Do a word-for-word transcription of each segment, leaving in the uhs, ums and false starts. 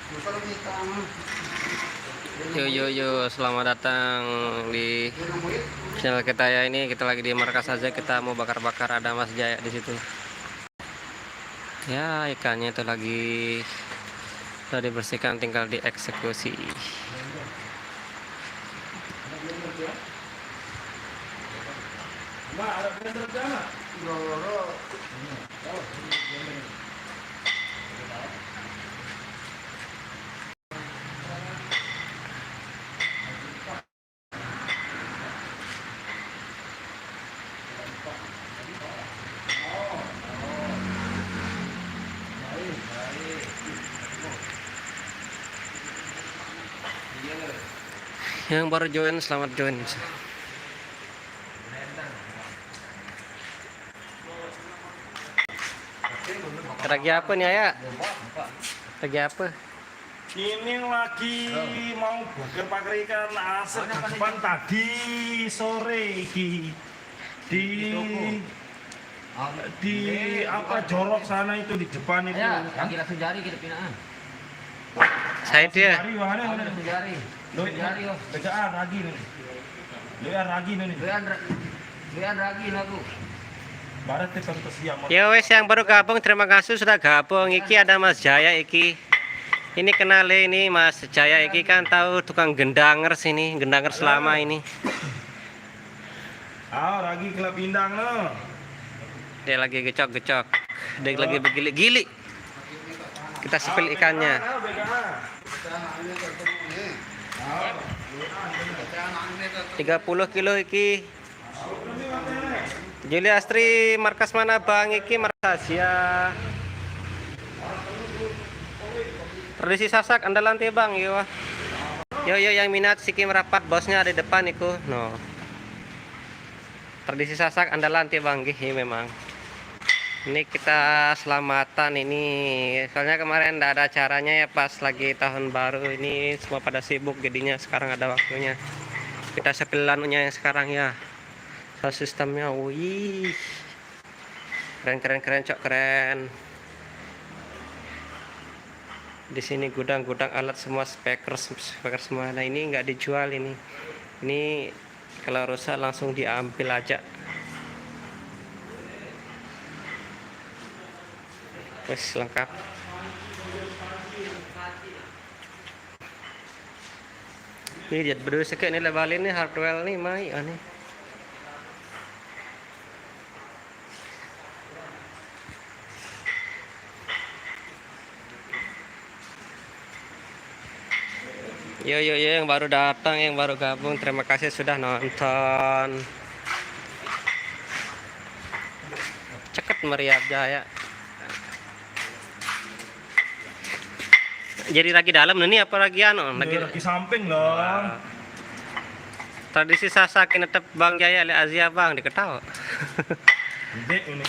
Yo, yo, yo, selamat datang di channel kita ya. Ini kita lagi di markas aja, kita mau bakar-bakar, ada Mas Jaya di situ. Ya, ikannya itu lagi sudah dibersihkan, tinggal dieksekusi. Yang baru join, selamat join. Lagi apa nih, Aya? Lagi apa? Ini lagi mau bakar-bakar ikan asin depan tadi sore iki. Di di apa, jorok sana itu di depan itu. Ya, lagi langsung jari kita pinaan. Saya dia. Jari wahane ngene. Langsung jari. Lo jari yo. Becaan lagi nih. Lo ya lagi nih. Lo ya lagi aku. Barat itu tentu siap. Ya wes, yang baru gabung, terima kasih sudah gabung. Iki ada Mas Jaya iki. Ini kenal ya, ini Mas Jaya iki kan tahu tukang gendangers ini, gendangers lama ini. Ah, lagi kelap indang no. Dia lagi gecok-gecok. Dia lagi bergilik-gilik. Kita spill ikannya. Tiga puluh kilo iki. Juli Astri, markas mana, Bang? Iki markas Asia. Tradisi Sasak andalan ti, Bang, yo. Yo, yo, yang minat siki merapat, bosnya ada di depan iku. No. Tradisi Sasak andalan ti, Bang, nggih, iya memang. Ini kita selamatan ini. Soalnya kemarin ndak ada acaranya ya, pas lagi tahun baru ini semua pada sibuk, jadinya sekarang ada waktunya. Kita spill anunya yang sekarang ya. Sound systemnya, wih. Keren, keren, keren, Cok, keren. Di sini gudang-gudang alat semua, speaker, speaker semua. Nah, ini nggak dijual ini. Ini kalau rusak langsung diambil aja. Wes lengkap. Ini dia berdua sekek nih, balik nih, hardware nih, mai, ah, nih. Yo, yo, yo, yang baru datang, yang baru gabung, terima kasih sudah nonton. Ceket meriah aja ya. Jadi lagi dalam nih, apa lagi anu? Lagi, lagi samping lah. Tradisi Sasak ini tetep Bang Jaya le Azia, Bang, diketawa. Ndek ini.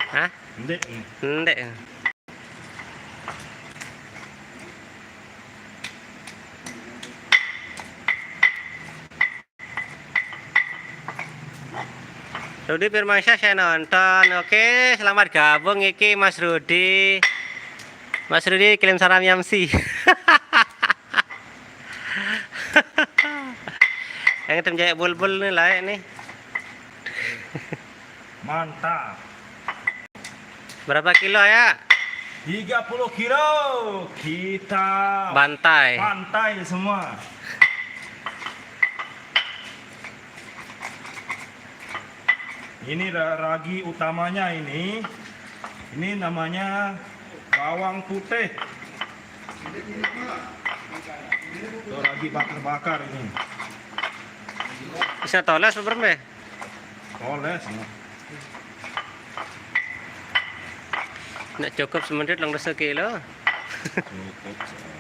Hah? Ndek ini. Ndek. Rudi Firmansyah, saya nonton. Oke, selamat gabung iki, Mas Rudi. Mas Rudi, kirim salam Yamsi. Yang hitam jaya bulbul nih, layak nih. Mantap. Berapa kilo ya? Tiga puluh kilo. Kita bantai. Bantai semua. Ini ra-, ragi utamanya ini. Ini namanya bawang putih. Tuh, ragi bakar-bakar ini. Bisa toles apa berembe? Toles, no. Nek cukup semenit lang rasa kilo. Cukup, so.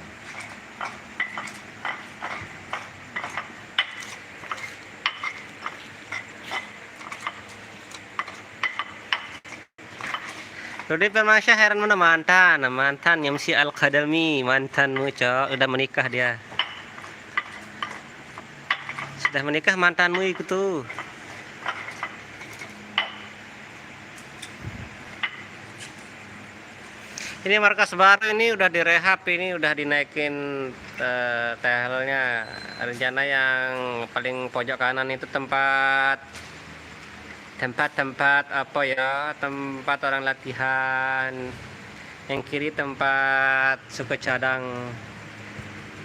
Rudi Firmansyah, heran mana mantan, mantan Yamsi Al-Qadami, mantanmu, Cok, udah menikah dia. Sudah menikah mantanmu itu tuh. Ini markas baru, ini udah direhab, ini udah dinaikin, eh, tehelnya. Rencana yang paling pojok kanan itu tempat, tempat-tempat apa ya, tempat orang latihan. Yang kiri tempat suku cadang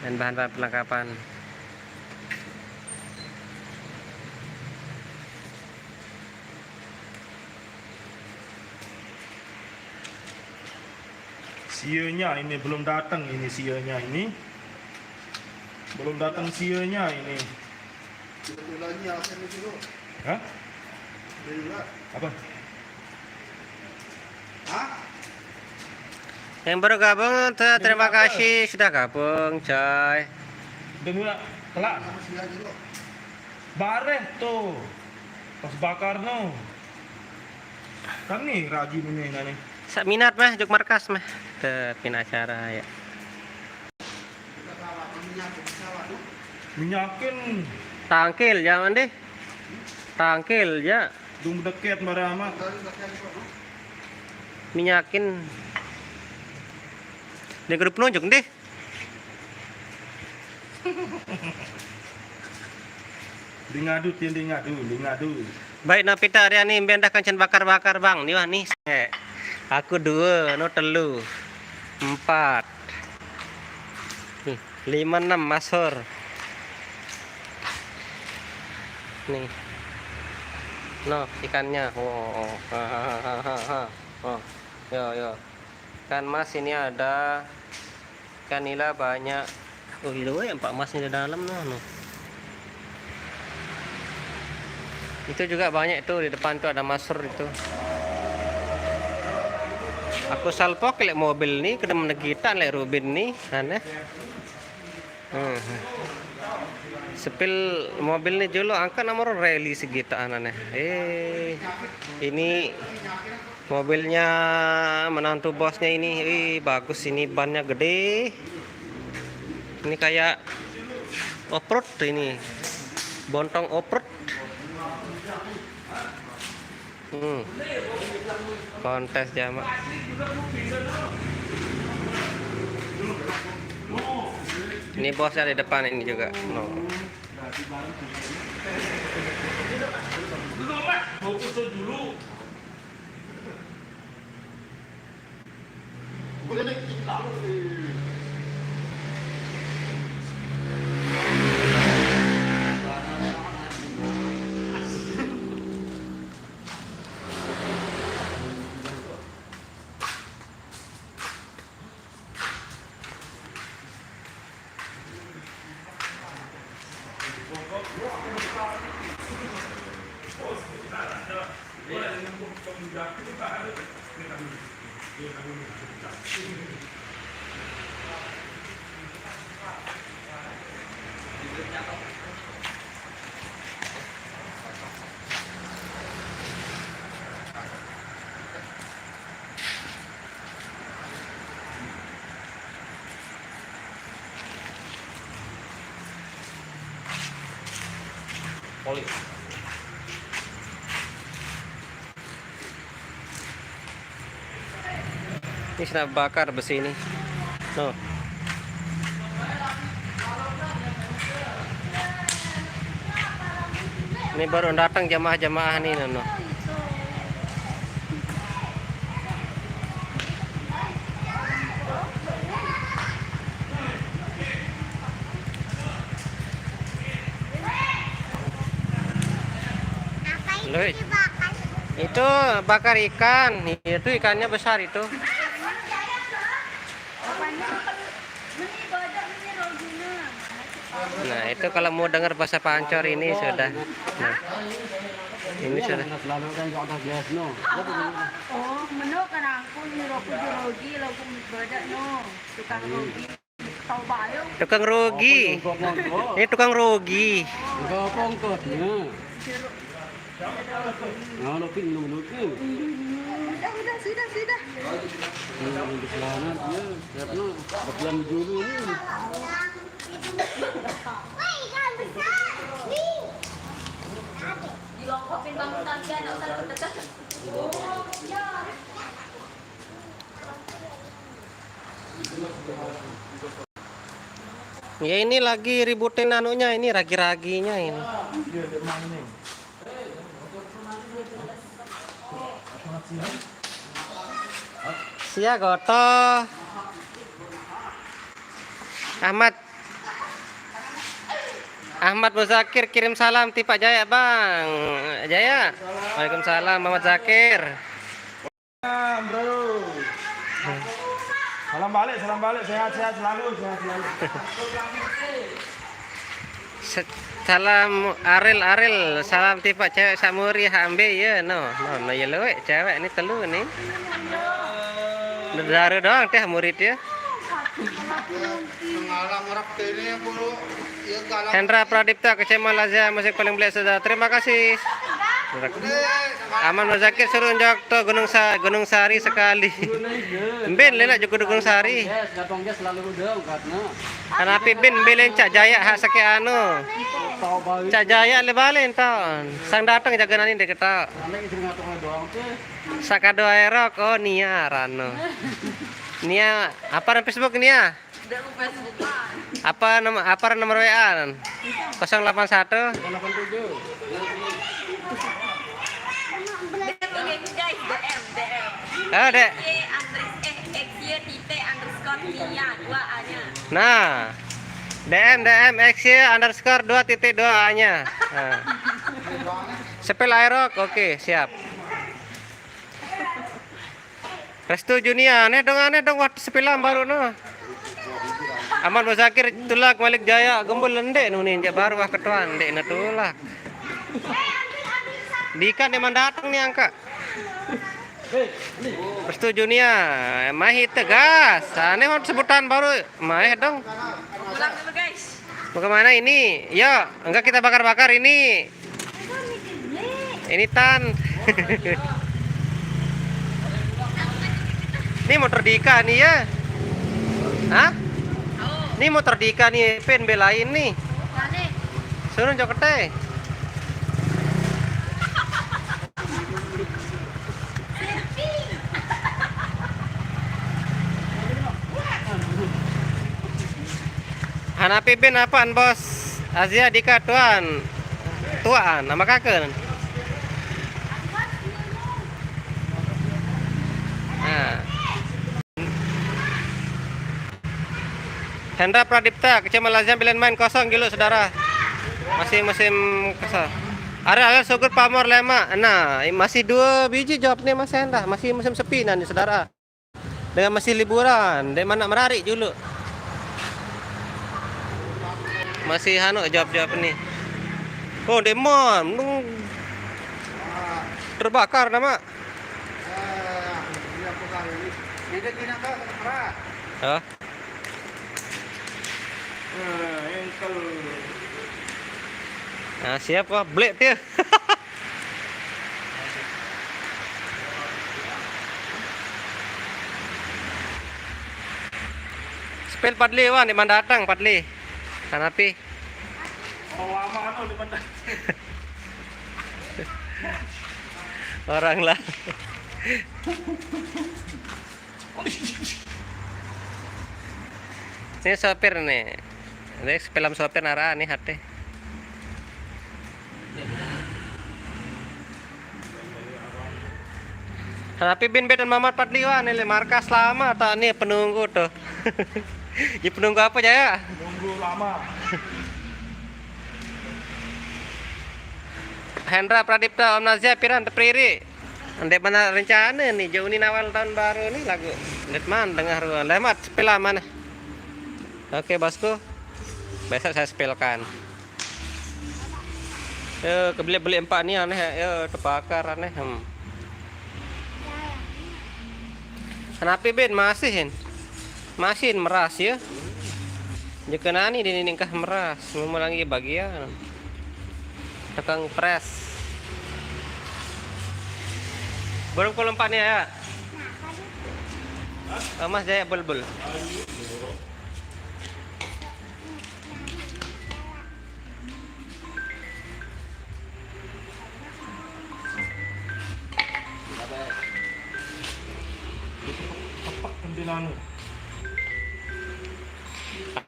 dan bahan-bahan perlengkapan. Sianya ini belum datang, ini sianya ini. Belum datang sianya ini. Hah? Apa? Yang baru gabung, te- terima kasih sudah gabung, coy. Udah nggak? Kelak. Bareh tuh. Pas bakar no. Kan nih rajin ini, nah nih. Sak minat mah, jok markas mah. Te pin acara ya. Minyakin. Tangkil jangan deh. Tangkil ya. Dung deket marama. Minyakin. Dia grup nunjuk deh. Di ngadu, tin, di ngadu, di ngadu. Baik, Novita Aryani, mbendah kancen bakar-bakar, Bang. Nih, wah, nih. Eh, aku dua, no telu. Empat. Nih, lima, enam, masur. Nih. No, ikannya. Oh, oh, oh. Ha, ha, ha, ha, ha. Oh, yo, yo. Ikan mas ini ada. Ikan nila banyak. Oh, gila, weh, empat emasnya di dalam, no, no. Itu juga banyak itu, di depan tuh ada masur itu. Aku salpok lek mobil nih, kena menegitan lek rubin nih, aneh. Hmm. Sepil mobil nih jolo angkat nomor rally segitaan aneh. Eh, ini mobilnya menantu bosnya ini. Wih, bagus ini, bannya gede. Ini kayak off-road ini. Bontong off-road. Hmm. Kontes jamak. Ini bosnya di depan ini juga. No. Oli. Ini sudah bakar besi ini. Tuh. Ini baru datang jamaah-jamaah nih, no, no. Apa itu Loh, dibakar? Itu bakar ikan. Itu ikannya besar itu. Nah, itu kalau mau dengar bahasa Pancor ini sudah. Nah, ini sudah. Selalu kan kok ada gas no. Oh, meno kan aku nyuruh aku jerogi, lo aku badak no. Tukang rogi. Tahu bayang. Tukang rogi. Apa yang kau ngangkut? Ini tukang rogi. Enggak apa ngangkut, ya. Jeruk. Nah, lo pin, lo, lo pin. Udah, udah, sudah, sudah. Nah, udah selamat, ya. Siap, no. Berjalan dulu, ya. Dilongkopin bangun tangga, nggak usah deket-deket. Oh, iya. Ya, ini lagi ributin anunya, ini ragi-raginya ini. Sia Goto. Ahmad. Ahmad Muzakir kirim salam ti Pak Jaya, Bang. Jaya. Waalaikumsalam, Ahmad Zakir. Salam, bro. Salam balik, salam balik. Sehat-sehat selalu, sehat selalu. Se- Salam Aril, Aril, salam ti Pak, cewek samuri hambe ya, no, no, no, ya luwe, cewek ni telu ni. Baru doang teh murid ya. Ngalang rap ini yang bulu. Ya galang. Hendra Pradipta, Kecil Malaysia, musik paling belik sudah. Terima kasih. Aman Muzakir suruh njok to Gunung Sa Gunung Sari sekali. Mbin lena juga Gunung Sari. Yes, gatong gas selalu udah karena Kanapi bin mbilen Cak Jaya hak sake anu. tau balik. Cak Jaya le balen ton. Sang datang jaga nani dek ketok. Karena izin ngatong doang tuh. Sakado aerok, oh, Nia Rano. Nia, apa nama Facebook Nia? Udah lupa semua. Apa nama apa nomor W A? Kosong delapan satu. Delapan tujuh. Dia tuh geng guys, D M, D M. Oh, dek. Y unders eh X Y titik underscore Nia dua A-nya. Nah, D M D M X Y underscore dua titik dua A-nya. Nah. Spell aerok, oke, siap. Restu Junia, aneh dong, aneh dong, wah sepilam baru no. Aman Muzakir tulak Malik Jaya gembul lendek nuni njak baru wah ketuan dek na tulak. Dika ni mandatang ni angka. Restu Junia, mahi tegas. Aneh hon sebutan baru, maeh dong. Pulang dulu guys. Mau kemana ini? Yuk, enggak kita bakar-bakar ini. Ini tan. Ini motor Dika nih ya. Hah? Ini motor Dika nih, pen belain nih. Suruh jokete. Hanapi bin apaan bos? Azia Dika tuan. Tuaan nama kakak. Nah. Hendra Pradipta, Kecil Malaysia bilen main kosong gilu saudara. Masih musim kesal. Ada ada sugut pamor lema. Nah, masih dua biji jawabnya masih Hendra, masih musim sepi nanti saudara. Dengan masih liburan, dek mana merari dulu. Masih anu jawab-jawab ni. Oh, demon. Terbakar nama. Ini aku kali ini. Ini kita kena keras. Hah? Eh, engkel. Nah, siap wah, blek dia. Spell Padli wah, di mana datang Padli? Kanapi? Mau lama anu di mana? Orang lah. Ini sopir nih. Ini film sopir nara nih hati. Tapi bin bedan Mamat Padli wah nih markas lama tak nih penunggu tuh. Di penunggu apa Jaya? Nunggu lama. Hendra Pradipta Om Nazia piran tepriri. Ndek mana rencana nih jauh nih awal tahun baru nih lagu. Ndet man tengah ruang. Lemat sepil mana? Oke bosku. Besok saya sepilkan. Yo, kebeli-beli empat ni aneh yo, terbakar aneh. Hmm. Kenapa bin masih in? Masih in meras ya. Jika nani di ningkah meras, mau lagi bagian. Tukang pres. Belum kalau empat ni ya. Oh, Mas Jaya bulbul. Tepak kuntilanak.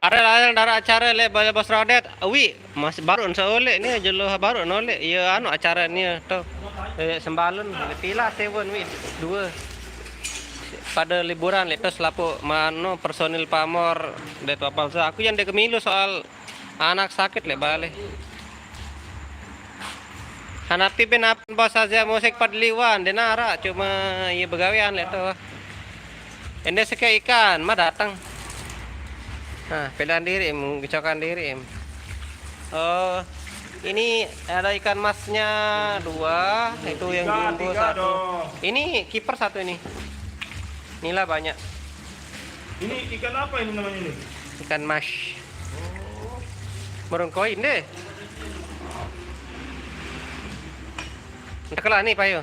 Are lah yang dara acara le bos Rodet. Wi, masih baru nsa oleh ni, jelo baru noleh. Ya anu acara ni tu. Eh, sembalun, pila seven wi dua. Pada liburan le terus lapo mano personil pamor de Papalza. Aku yang de kemilu soal anak sakit le balik. Hanapi bin apan bos Azia musik padliwan, de nara cuma iya begawean le tu. Ende seke ikan, ma datang. Nah, pilihan diri, em, gecokan diri, em. Oh, ini ada ikan masnya dua, itu yang jumbo satu. Ini kiper satu ini. Nila banyak. Ini ikan apa ini namanya ini? Ikan mas. Merungkoin deh. Ndekelan ni payo.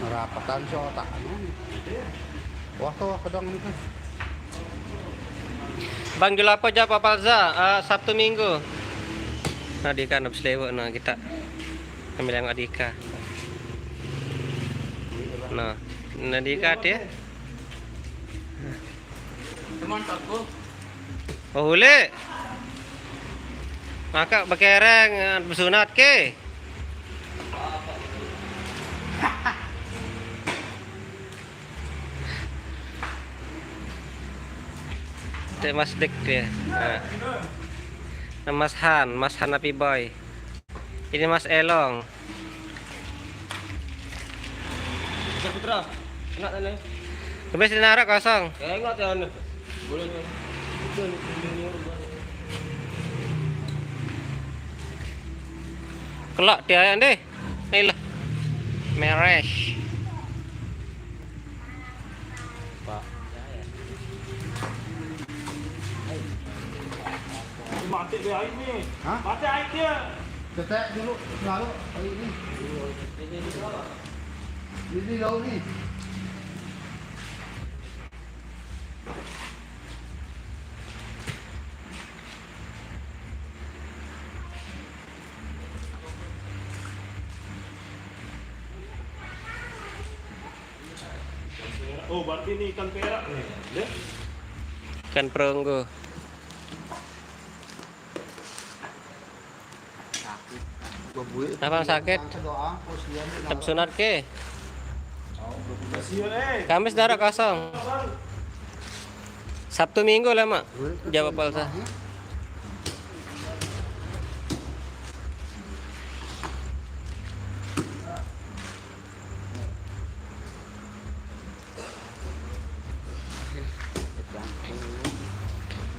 Rapatan si otak. Wah, tuh, kedang ni kan. Bang Julapo jawab apa, Za? Eh, Sabtu Minggu. Nah, Dika habis lewat, nah, kita ambil yang Dika. Nah, nah, Dika dia. Teman aku. Oh, ule. Maka bekereng, eh, besunat ke? Cek Mas Dik dia. Nah. Nah, Mas Han, Mas Han Happy Boy. Ini Mas Elong. Bisa Putra. Enak tadi. Kembali sini narak kosong. Ya, enggak ya, anu. Boleh ni. Betul, betul, betul. Kelak dia yang deh. Ni lah. Meres. Pak. Mati dia air ni. Hah? Mati air dia. Tetek dulu, lalu air ni. Ini laut ni. Oh, berarti ini ikan perak ni. Ya? Ikan perunggu. Abang sakit? Tetap sunat ke? Kamis darah kosong. Sabtu Minggu lah, Mak. Jawab palsa.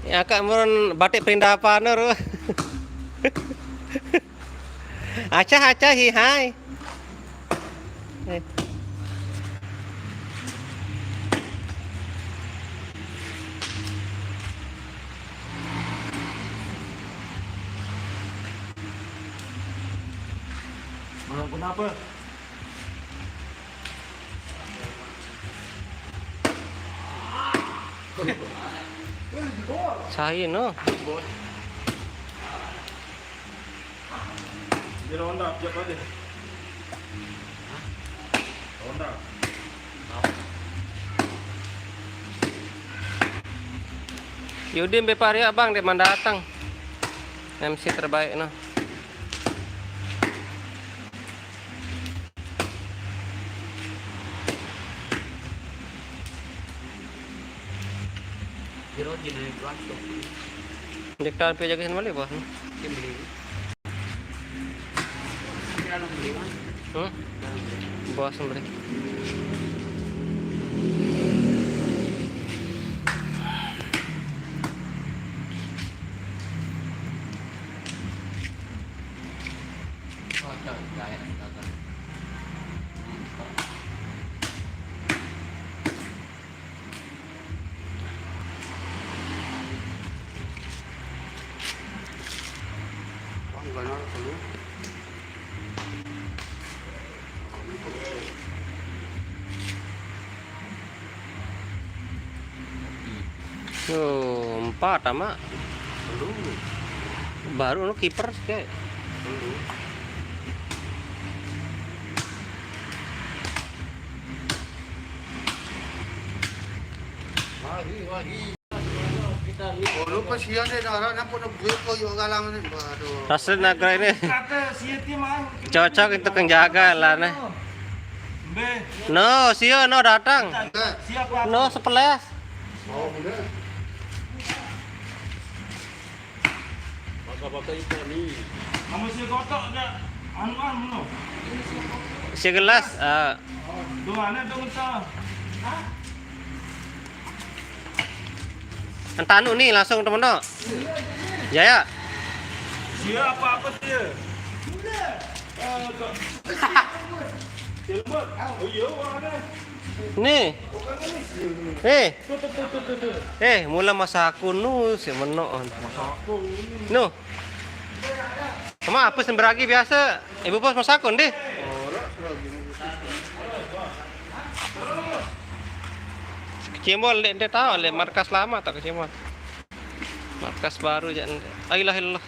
Ya, Kak, murun batik perindapan, ru. Acah, acah, hi, hai. Eh. Malam kenapa? Sahin, no. Di ronda, siap aja. Ronda. Yudin Beparia, Bang, dia mana datang. M C terbaik, no. Jero jina itu langsung. Dek tahan pia jaga sini balik, bos. Kim beli. Kira lo beli, Mas? Hmm? Kira lo beli. Bos beli. Oh, cok, gaya, cok. Oh, empat ama. Baru no kiper sih. Oh, lu kesian deh, orang nampak nak buat kau yuk galang ni. Waduh. Rasa nak gerai ni. Cocok untuk yang jaga lah ni. No, sio no datang. No, sepelas. Oh, bener. Maka-maka ikan ni. Nama sio kotak dia? Anu, anu, no. Sio gelas. Ah. Dua anak dong entah. Entah anu ni langsung temen no. Ya, ya. Sio apa-apa sio? Ni. Eh. Eh, mula masak aku nu si menok. Nu. Sama apa sih beragi biasa? Ibu bos masak aku deh. Kecimbol dek dia tahu lek markas lama tak kecimbol. Markas baru je. Ayolah, ayolah.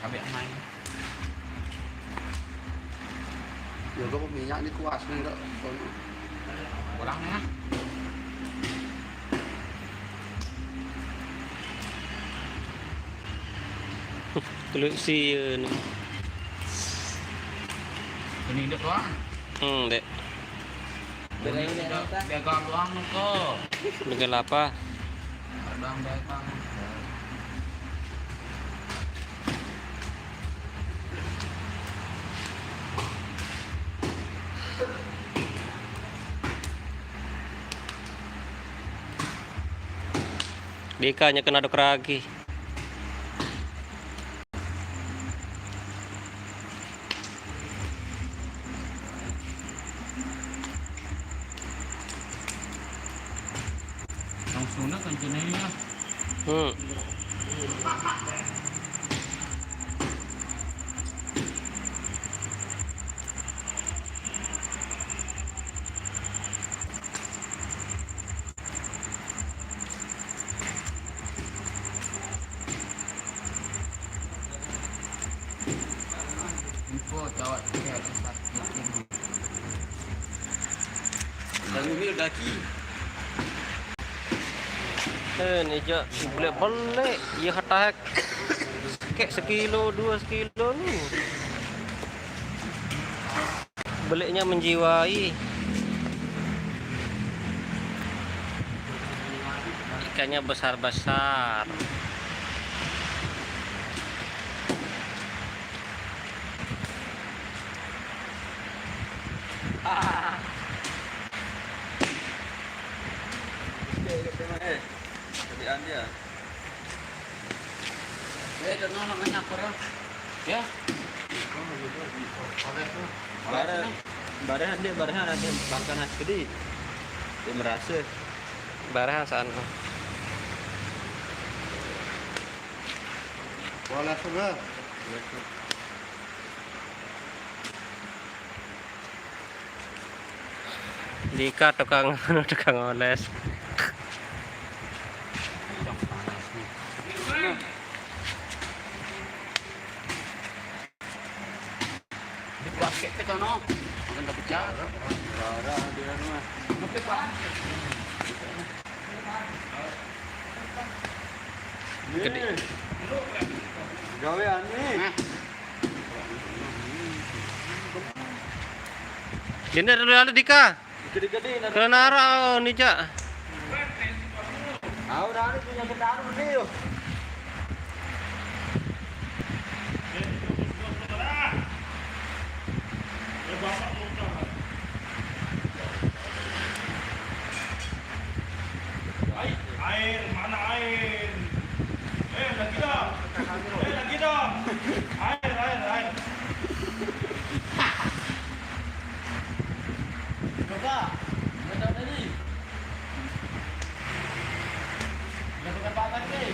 Ambil main. Ya, kau minyak ni kuas ni, kau. Kurang ya. Teluk si ni. Ini dia tuan. Hmm, dek. Belain dia, dia tuan. Dia gam tuan ko. Dengan apa? Abang datang. Dikanya kena dok ragi. Langsung dah kan jenis lah. Hmm. Info cawat tiket sakit tinggi. Lalu ni daki. Eh, ni je belik-belik. Ya, hatak. Kek sekilo, dua sekilo ni. Beliknya menjiwai. Ikannya besar-besar. Eh, dia. Eh, dia nak main apa dah? Ya. Barang, barang dia, barang ada makan nasi kedi. Dia merasa. Barang sana. Wala suga. Dika tukang, tukang oles. Di basket ke sono. Bukan tapi cara. Cara dia mah. Gede. Gawean ni. Nah. Gini dulu, lalu Dika. Gede-gede, nah. Kena nara, oh, ni, Cak. Tahu dah, ni punya kita anu ni, yo. Air, air, mana air? Eh, lagi dong. Eh, lagi dong. Air, air, air. Coba. Udah tahu tadi. Udah bakar-bakar, Ki.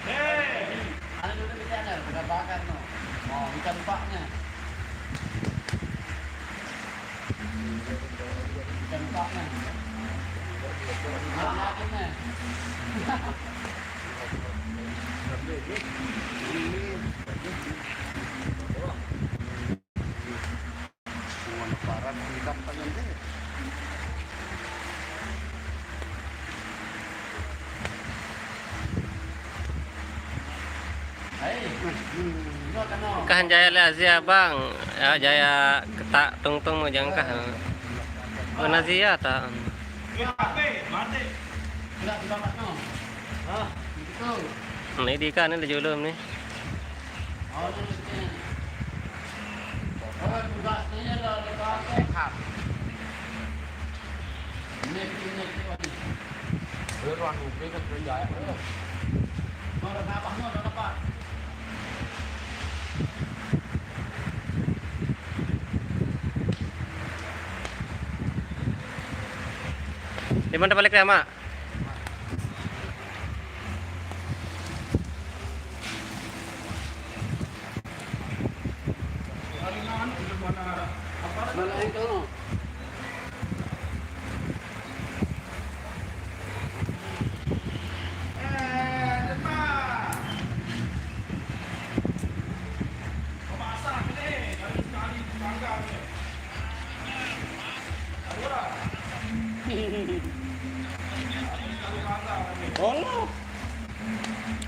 Eh. Ada dulu di sana, bakar-bakar, no. Oh, ikan empaknya. Kah jaya le Azia bang, ya jaya ketak tungtung mo jangkah. Mana Azia tak? Ni di kan ni julum ni. Di mana balik ya, Mak?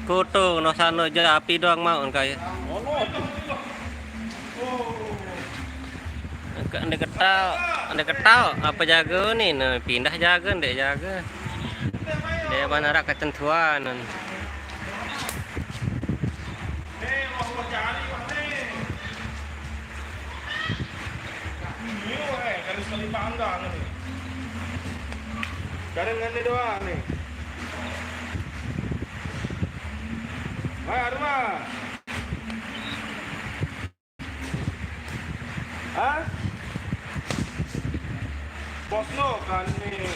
Kutu no sano je api doang mau kai. Ndeq ketao, ndeq ketao, ape jage ni? Nah, pindah jage, ndeq jage. Ndeq banarak ketentuan. Ini, weh, dari sekali panggang ini. Dari ngene doang nih. Weh, Arma. Hah? Bos lo kan nih.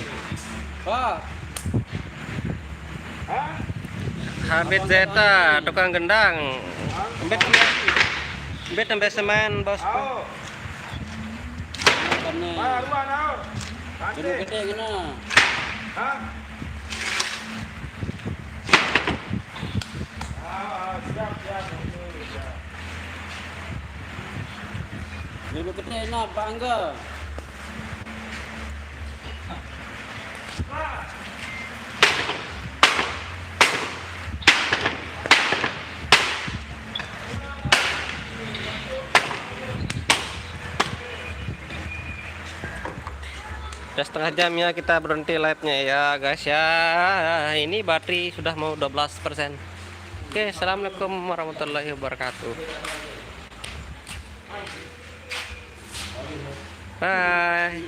Pak. Hah? Habit Zeta, tukang gendang. Hah? Mbet, mbet sampean, Bos. Au. Karena Wah, Arma, au. Gedung Nanti. Gede kena. Hah? Ah, siap, siap, betul, siap. Dulu gede enak, bangga. Udah setengah jam ya kita berhenti live-nya ya, guys, ya. Ini baterai sudah mau dua belas persen. Oke, assalamualaikum warahmatullahi wabarakatuh. Bye.